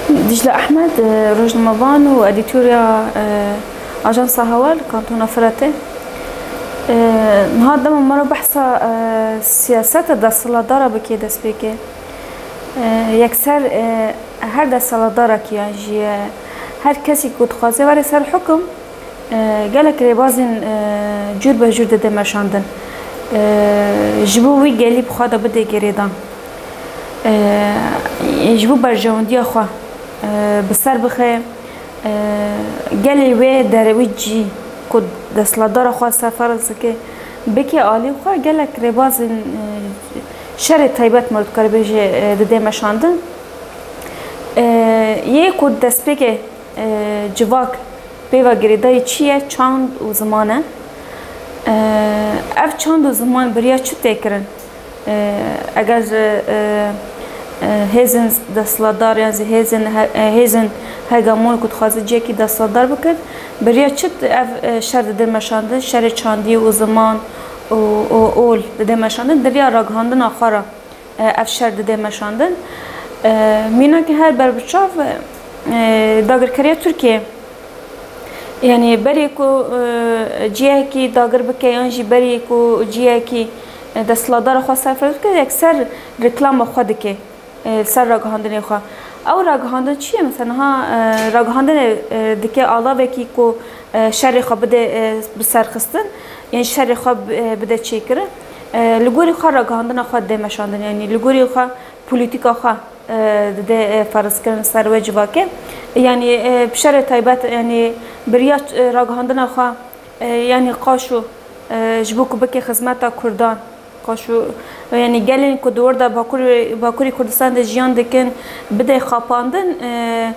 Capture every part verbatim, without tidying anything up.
Dicle Ehmed, e, rojnamevan û edîtorya, e, Ajansa Hewa li Kantona Firatê. E, niha dema me re behsa, e, siyaseta desthilatdara bike destpêkê. E, yekser, e, her desthilatdarekî yan jî, e, her kesî ku dixwaze were ser hukum, E, gelek rêbazên, e, cûr be cûr dide meşandin. E, ji bo wî gelî bi xwe de bide girêdan. E, ji bo berjewendiya xwe, e, bi ser bixe, e, gelê wê derewî cî ku desthilatdara xwe serferaz dike, bike alî xwe, gelek rêbazên, e, şerê taybet me dikare bêje, e, dide meşandin. E, yê ku destpêkê, e, civak pêva girêdayî çi ye? Çand û ziman e. E, ev çand û ziman bi riya çi tê kirin? E, eger, e, e, hêzên desthilatdar yan zî hêzên he-, e, hêzên hegemon ku dixwaze cihekî desthilatdar bikin, bi riya çi ev, e, şer dide meşandin? Şerê çandî û ziman û, û ol dide meşandin, di riya ragihandina xwe re. E, ev şer dide meşandin. E, mînakê her berbiçav, e, dagirkeriya Tirkiyê, yanî berê ku, e, cihekî dagir bike yan jî berê ku cihekî, e, desthilatdara xwe serfiraz bike, yekser reklama xwe dike, e, li ser ragihandinê xwe. Ew ragihandin çi ye? Mesela niha, e, ragihandinê, e, dike alavekî ku, e, şerê xwe bide, e, biserxistin, yên şerê xwe bi-, e, bide çêkirin. E, li gorî xwe ragihandina xwe dide meşandin, yanî li gorî xwe polîtîka xwe, e, dide, e, ferizkirin ser wê civakê. Yanî, e, bi şerê taybet, yanî bi riya, e, ragihandina xwe, e, yanî qaşo, e, ji bo ku bike xizmeta Kurdan, qaşo, yanî gelên ku di wir de Bakurê, Bakurê Kurdistan de jiyan dikin, bide xapandin, e,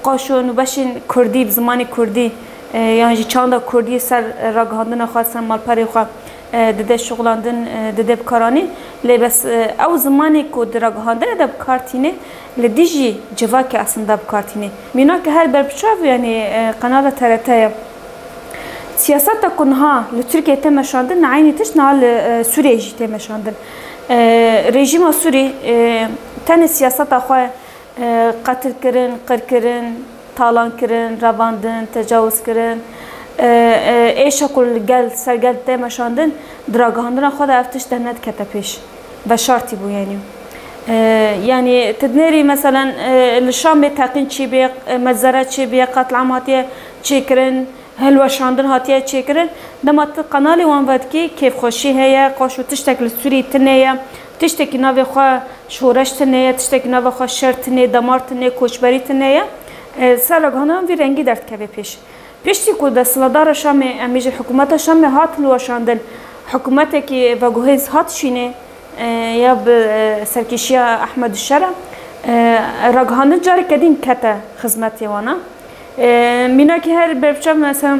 qaşo nûbeşên Kurdî, bi zimanê Kurdî, e, yan jî çanda Kurdî ser ragihandina xwe, ser malperê xwe, e, dide şixulandin, e, dide bikaranîn. Lê bes, e, ew zimanê ku di ragihandinê de bi kar tîne, li dijî civakê aslında bi kar tîne. Mînakê her berbiçav, yanî, e, qenala T R T ye. Siyaseta ku niha li Tirkiyê tê meşandin, eynî tişt niha li, e, Sûriyê jî tê meşandin. E, rejîma Sûrî, e, tenê siyaseta xwe, e, qetilkirin, qirkirin, talankirin, revandin, tecawizkirin, e, e, êşa ku li gel, ser gel tê meşandin, di ragihandina xwe de ev tişt dernedikete pêş. Veşartî bû, yanî. E, yanî, tu dinêrî, meselen, e, li Şamê teqîn çêbûye, e, meczere çêbûye, qetliam hatiye çêkirin, hilweşandin hatiye çêkirin. Dema tu qenalê wan vedikî, kêfxweşî heye, qaşo tiştek li Sûrî tune ye, tiştekî navê xwe şoreş tune ye, tiştekî navê xwe şer tune, damar tune, koçberî tune ye. E, ser ragihandina vî rengî derdikeve pêş. Piştî ku desthilatdara Şamê, em bêjin hikûmeta Şamê hat hilweşandin, hikûmetekî veguhêz hat şînê, e, ya bi, e, serkêşiya Ehmed Şera, e, ragihandin careke din kete xizmetê wana. E, mînakî her berbiçav, mesela,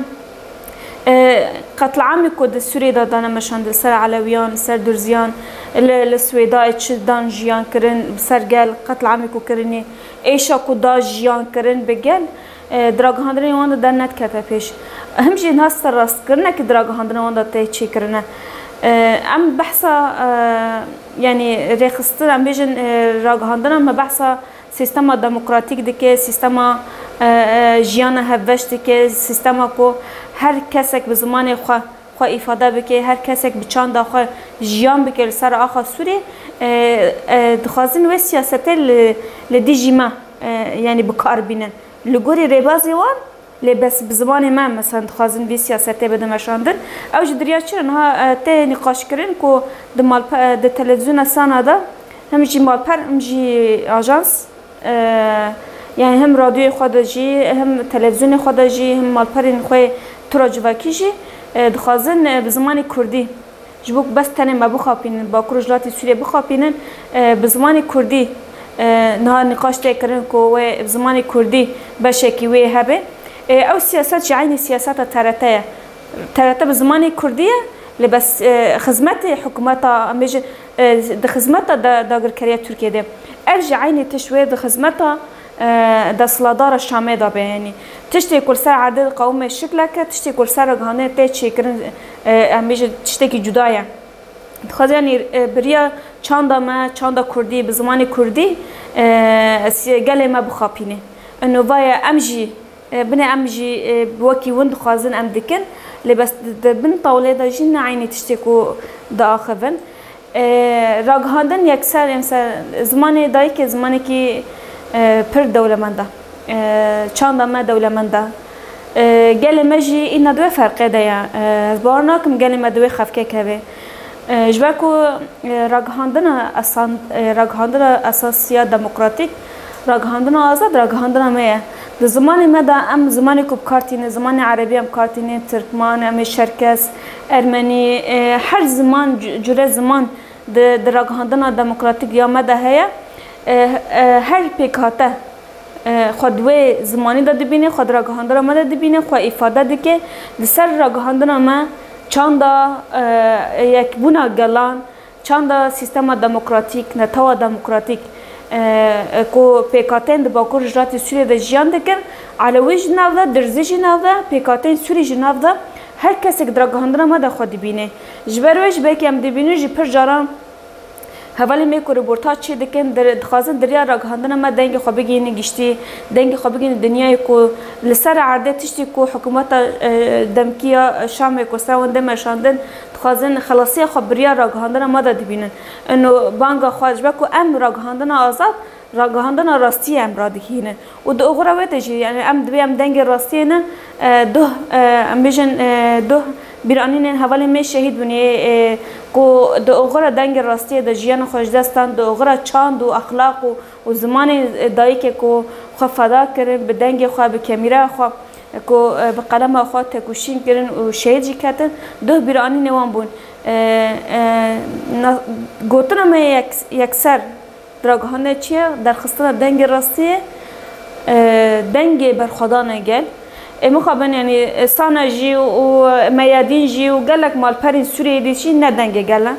e, qetliamê ku di Sûriyê de dane meşandin, li ser Elewiyan, li ser Durziyan, li, li Swêdayê çi dan jiyan kirin, bi ser gel qetliamê ku kirinî, êşa ku da jiyan kirin bi gel, e, di ragihandinê wan de dernedikete pêş. Him jî niha serrastkirinek di ragihandinê wan de tê çêkirine. E, em behsa, e, yanî rêxistin, em bêjin, e, ragihandina me behsa sîstema demokratîk dike, sîstema, e, e, jiyana hevbeş dike, sîstema ku her kesek bi zimanê xwe, xwe îfade bike, her kesek bi çanda xwe jiyan bike li ser axa Sûriyê, e, e, dixwazin wê siyasetê li, li dijî me, e, yanî bi kar bînin. Li gorî rêbazê wan, lê bes bi zimanê me, mesela, dixwazin vê siyasetê bidin meşandin. Ew ji diriya çi re niha, e, tê nîqaşkirin ku di malpe-, e, di televîzyona Sana de him jî malper, him jî ajans, e, yanî him radyoyê xwe de jî, him televîzyonê xwe de jî, him malperên xwe tira civakî jî, e, dixwazin, e, bi zimanê kurdî Ji bo ku bes tenê me bixapînin, Bakur û Rojhilatê Sûriyê bixapînin, e, bi zimanê kurdî, e, niha nîqaş tê kirin ku wê bi zimanê kurdî beşekî wê hebe. E, ew siyaset jî eynî siyaseta T R T ye. T R T bi zimanê kurdî ye, lê bes, e, xizmetê hikûmeta, em bêjin, e, di xizmeta da-, dagirkeriya Tirkiyê de. Ev jî eynî tişt wê di xizmeta e, desthilatdara Şamê de be, yanî tiştê ku li ser erdê diqewime şikleke, tiştê ku li ser ragihandinê tê çêkirin, e, em bêjin tiştekî cuda ye. Dixwaze, yanî, e, bi riya çanda me, çanda kurdî, bi zimanê kurdî, e, si-, gelê me bixapîne. Ino vaye em jî, e, binê em jî, e, wekî win dixwazin em dikin, lê bes di, di bin tawlê de jî ne eynî tiştê ku diaxivin. E, ragihandin yekser, mesela zimanê dayikê zimanekî, e, pir dewlemend e. E, çanda me dewlemend e. E, gelê me jî îna di wê ferqê de ye. E, ez bawer nakim gelê me di wê xefkê keve. E, ji ber ku, e, ragihandina esan-, e, ragihandina esasiya demokratîk, ragihandina azad, ragihandina me ye. Di zimanê me de em zimanê ku bi kar tînin, zimanê erebî em kar tînin, tirkman, em ê şerkes, ermenî, e, her ziman, cu-, cure ziman di, di ragihandina demokratîk ya me de heye. E, e, her pêkhate, e, xwe di wê zimanî de dibîne, xwe di ragihandina me de dibîne, xwe îfade dike. Li ser ragihandina me çanda, e, yekbûna gelan, çanda sîstema demokratîk, netewa demokratîk, e, e, ku pêkhateyên di Bakur Rojhilatê Sûriyê de jiyan dikin, Elewî ji nav de, Dirzî ji nav de, pêkhateyên Sûrî ji nav de, her kesek di ragihandina me de xwe dibîne. Ji ber wê jî belkî em dibînin jî pir caran hevalên me ku rêbortaj çê dikin, dir-, dixwazin di riya ragihandina me dengê xwe bigihînin giştî, dengê xwe bigihînin dinyayê ku li ser erdê tiştê ku hikûmeta, e, demkî ya Şamê ku ser wan de meşandin, dixwazin xelasiya xwe bi riya ragihandina me de dibînin. Ino banga xwe ji ber ku em ragihandina azad, ragihandina rastiyê em radigihînin. Û di oxira wê de jî, yani em dibê em dengê rastiyê ne, e, duh, e, em bêjin, e, duh bîranînên hevalên me şehîd bûnê, e, ku di oxira dengê rastiyê de jiyanê xwe ji dest dan, di oxira çand û exlaq û, û zimanê, e, dayikê ku xwe feda kirin, bi dengê xwe, bi kemîreya xwe, e, ku, e, bi qelema xwe tekoşîn kirin û şehîd jî ketin, duh bîranînê wan bûn. E, e, na-, gotina me yek-, yekser, Ragihandina çi ye? Derxistina dengê rastiyê, e, dengê berxwedana gel. Ê mixabin, yanî, e, Sana jî û Meyadîn jî û gelek malperên Sûriyeyê dî jî ne dengê gel e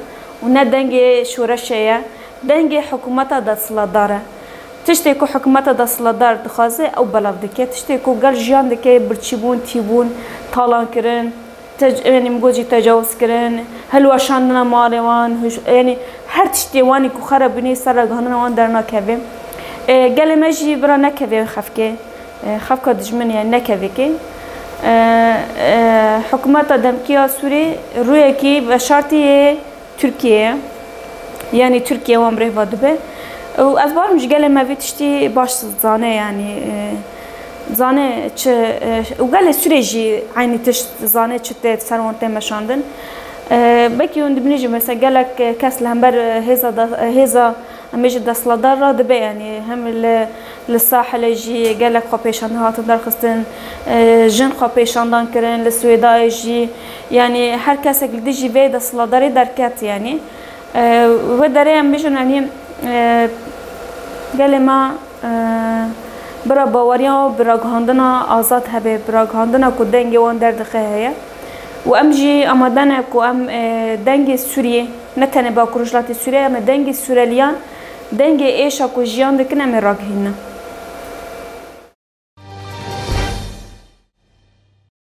û ne dengê şoreşê ye. Dengê hikûmeta desthilatdar e. Tiştê ku hikûmeta desthilatdar dixwaze, ew belav dike. Tiştê ku gel jiyan dike, birçîbûn, tîbûn, talankirin, Tec-, yanî min got jî tecawizkirin, hilweşandina malê wan, huş-, yanî her tiştê wanî ku xerab bûnê ser ragihandina wan dernakeve. E, gelê me jî bira nekeve xefkê. E, xefka dijminê, yanî nekeve kê. E, e, hikûmeta demkî ya Sûrî rûyekî veşartî yê Tirkiyeyê, yanî Tirkiye wan bi rêva dibe. Û ez barim ji gelê me vî tiştî baş zane, yanî, e, zane çi, e, û gelê Sûrê jî eynî tişt zane çi tê ser wan tê meşandin. E, belkî hûn dibînin jî, mesela gelek kes li hember, e, hêza da, e, hêza em bêjin desthilatdar re dibe, yanî hem li, li Sahilê jî gelek xwepêşandin hatin derxistin, e, jin xwepêşandan kirin, li Swêdayê jî, yanî her kesek li dijî vê desthilatdarê derket, yanî. E, wê derê em bêjin, yanî, e, gelê me, e, bira baweriya bi ragihandina azad hebe, bi ragihandina ku dengê wan derdixe heye. Û em jî amade ne ku em, e, dengê Sûriyê, ne tenê Bakur Rojhilatê Sûriyê, em ê dengê Sûreliyan, dengê êşa ku jiyan dikin, em ê ragihînin.